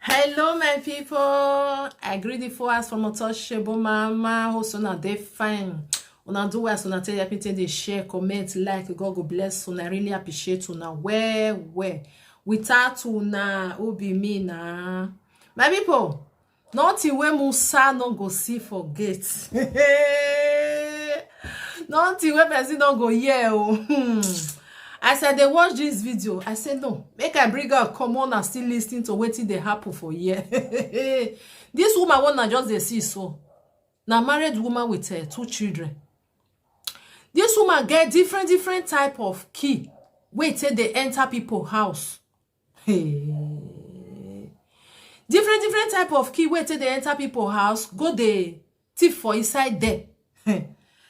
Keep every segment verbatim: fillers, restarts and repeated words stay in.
Hello, my people. I greet the four hours from Otoshebo Mama. Hope una dey fine. Una do well, una take help me take dey share, comment, like. God go bless una. I really appreciate una well, well. Without una, who be me na? My people, nothing wey Musa no go see for gate. Nothing wey person no go hear o. Hmm. As I dey watch this video, I say no, make I bring am come on and still listen to wetin dey happen for here. This woman wey una just dey see so, na married woman with uh, two children. This woman get different different type of key wey take dey enter people house. Hey. Different different type of key wey take dey enter people house, go dey thief for inside there.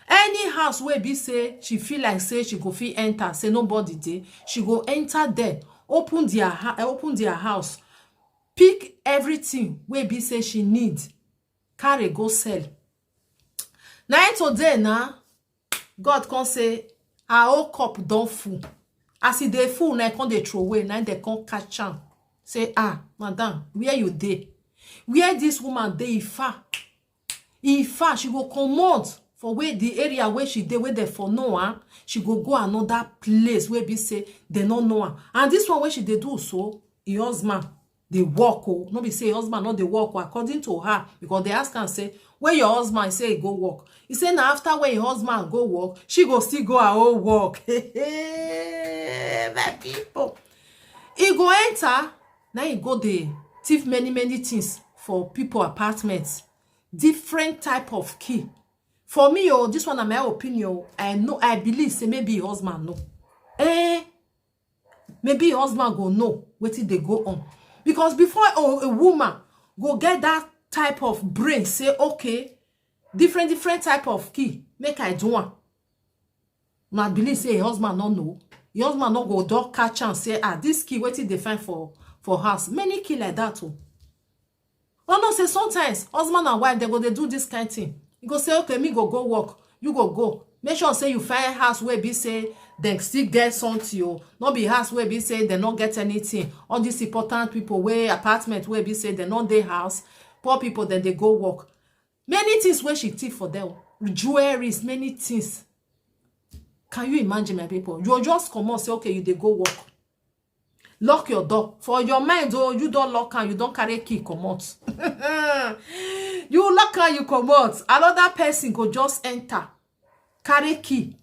Any house wey be say she feel like say she go fit enter, say nobody dey, she go enter there, open their ha- eh, open their house, pick everything wey be say she need, carry go sell. Na im today na God come say her own cup don full. As e dey full, na e come dey throw away, na im dem come catch am. Say, "Ah, madam, where you dey? Where this woman dey? E far. E far. She go comot for where the area wey she dey, wey dem for know am. She go go another place wey be say dem no know am." And this one wey she dey do so, her husband dey work o. No be say her husband no dey work o, according to her, because dem ask am say, "Where your husband?" Say e go work. E say na after wey her husband go work, she go still go her own work. My people, e go enter, na e go dey thief many many things for people apartment. Different type of key. For me o, this one na my opinion o. I know, I believe say maybe her husband know. Eh, maybe her husband go know wetin dey go on, because before a, a woman go get that type of brain, say, "Okay, different different type of key, make I do am." Una believe say her husband no know? Her husband no go don catch am say, "Ah, this key, wetin dey find for for house?" Many key like that o. Una know say sometimes husband and wife, dem go dey do this kind thing. You go say, "Okay, me go go work, you go go." Make sure say you find house wey be say dem still get something o. No be house wey be say dem no get anything. All these important people wey apartment wey be say dem no dey house, poor people dem dey go work. Many things wey she thief for them, jewelries, many things. Can you imagine, my people? You just comot, say, "Okay, you dey go work." Lock your door. For your mind o, you don lock am, you don carry key comot. You lock am, you comot. Another person go just enter, carry key,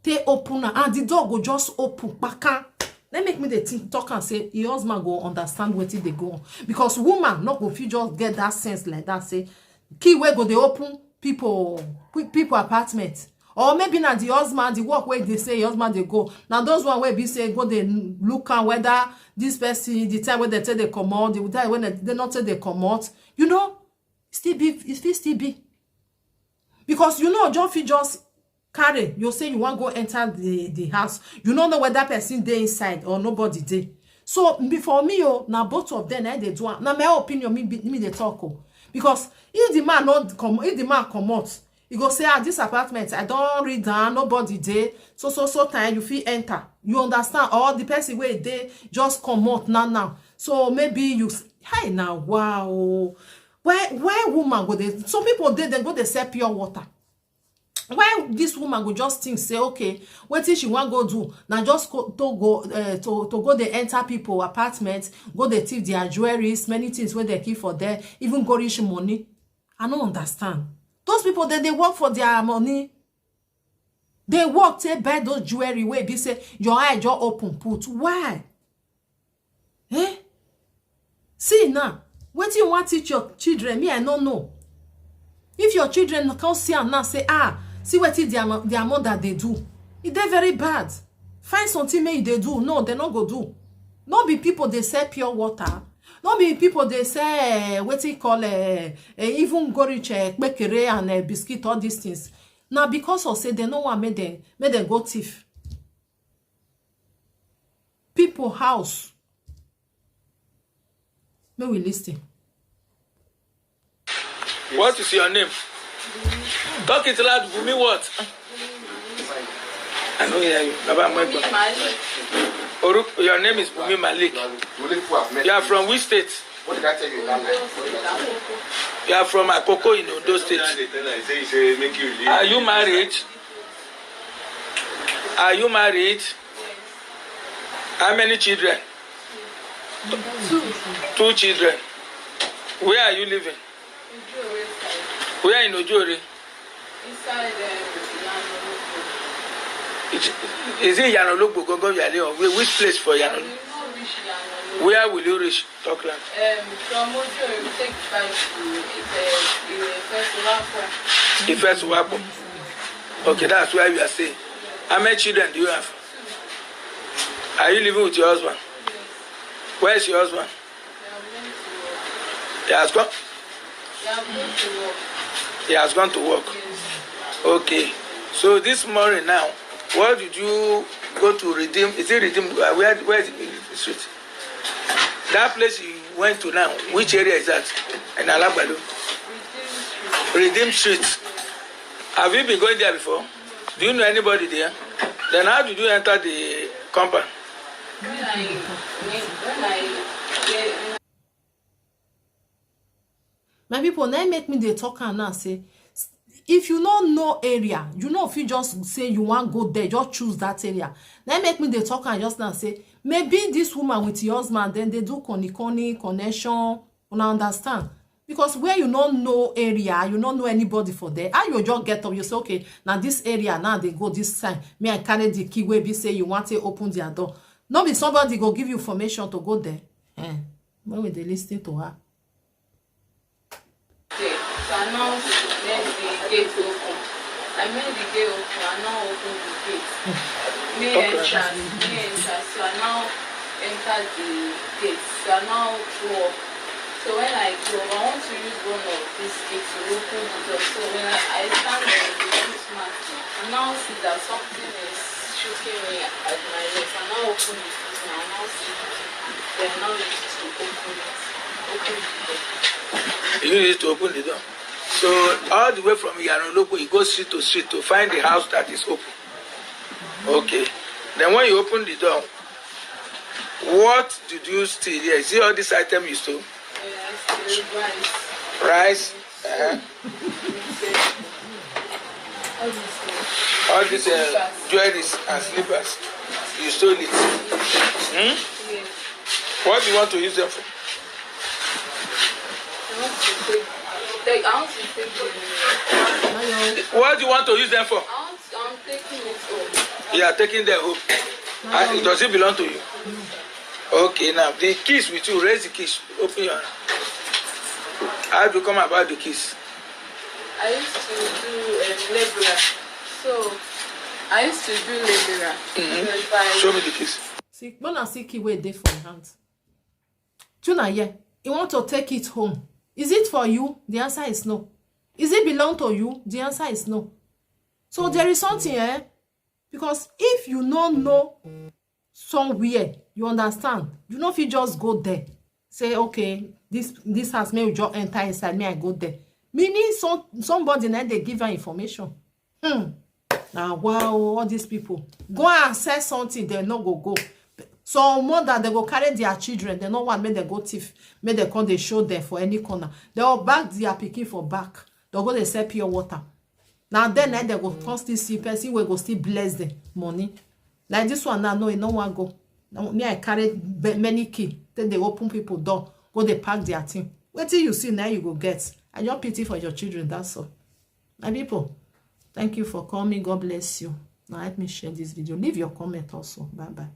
take open am, and the door go just open, kpaka. Na im make me dey think, talk am say her husband go understand wetin dey go on, because woman no go fit just get that sense like that, say key wey go dey open people pe- people apartment. Or maybe na the husband, the work wey dey say her husband dey go, na those one wey be say go dey look am whether this person, the time wey dem take dey comot, the time wey dem no take dey comot, you know, still be, e fit still be. Because you no just fit just carry, you say you wan go enter the the house, you no know whether person dey inside or nobody dey. So be- for me o, na both of them na im dey do am. Na my opinion, me be- me dey talk o. Because if the man no come, if the man comot, e go say, "Ah, this apartment, I don read am, nobody dey. So so so time you fit enter." You understand? Or the person wey dey just comot now now. So maybe you s- hey, na wow. Why why woman go dey? Some people dey, dem go dey sell pure water. Why this woman go just think say, okay, wetin she wan go do na just go, to go uh, to to go dey enter people apartment, go dey thief their jewelries, many things wey dem keep for there, even go reach money. I no understand. Those people, dem dey work for their money. They work take buy those jewelry wey be say your eye just open put. Why? Eh? See now, wetin you wan teach your children? Me, I no know. If your children come see am now, say, "Ah, see wetin their mo- their mother dey do," e dey very bad. Find something make you dey do. No, dem no go do. No be people dey sell pure water. No be people dey sell uh, wetin you call uh, uh, even go reach uh, kpekere and uh, biscuit, all these things. Na because of say dem no wan make dem make dem go thief. People house. Make we listen. What is your name? Talk it loud, Bumi what? I no hear you. Baba Mwegba. Oruk, your name is Bumi Malik. You are from which state? What did I tell you in that life? What did I tell you? You are from Akoko in Ondo State. Are you married? Are you married? How many children? Two. Two children. Where are you living? Where in Ojore? Inside um, Iyanolugbo. Is it Iyanolugbo Gogo you are living? Whi- Which place for Iyanolugbo? You know which Iyanolugbo. Where will you reach? Talk loud. Um, from Ojore, we take bike to uh, Ife Sowapo. The first Wapo. Okay, that's where you are staying. How many children do you have? Are you living with your husband? Where is your husband? They are going to work. He has gone. They are going to work. He has gone to work. Yes. Okay. So this morning now, what did you go to Redeem? Is it Redeem? Uh, where where is the street? That place you went to now, which area is that? In Alagbado. Redeem Street. Have you been going there before? Do you know anybody there? Then how did you enter the compound? When I when, when I when My people, now make me dey talk am now say, if you no know area, you no fit just say you wan go there, just choose that area. Now make me dey talk am just now say, maybe this woman with your husband, then they do conny conny connection. Una understand? Because where you no know area, you no know anybody for there. How you just get up, you say, okay, now this area now they go this time. Me, I carry the key wey be say you want to open their door. No be somebody go give you information to go there. Eh, when we dey listen to her. there to announce when the gate open. I made the gate open, I now open the gate. Me Okay. Entrance, me entrance. So I now enter the gate. So I now go up. So when I go up, I want to use one of these gates to open the door. So when I, I stand there with the policeman, I now see that something is shaking me at my legs. I now open the gate and I now see the key. Then I now use it to open it. Open the door. You need to open the door. So all the way from Iyanolugbo, you go street to street to find the house that is open. Okay. Then when you open the door, what did you steal here? Is it all this item you stole? Yeah, I still rice. Rice, uh, All these things. All these uh, jewelries and slippers, you stole it. Hmm? Yes. What do you want to use them for? I want to take, take, I want to take the, What do you want to use them for? I want, I'm taking it home. You are taking them home. Uh, does it belong to you? Okay, now the keys with you. Raise the keys. Open your hand. How do you come about the keys? I used to do um, laborer. So, I used to do laborer. Mhm. So if I, Show me the keys. See, when I see key wey dey for your hand. Tuna here, he want to take it home. Is it for you? The answer is no. Is it belong to you? The answer is no. So there is something, eh? Because if you no know somewhere, you understand, you no fit just go there. Say, okay, this this house, may we just enter inside, may I go there. Meaning some somebody na dey give her information. Hmm. Now wow, all these people go and sell something, they no go go. So mother, they go carry their children, they no want make they go thief, make they come they show them for any corner. They will back their pikin for back. They go they sell pure water. Now then, eh, they go come still see person wey go still bless them money. Like this one now, no, e no wan go. Now, me, I carry be- many key, then they open people door, go they pack their thing. Wait till you see now you go get. I just pity for your children, that's all. My people, thank you for coming. God bless you. Now help me share this video. Leave your comment also. Bye bye.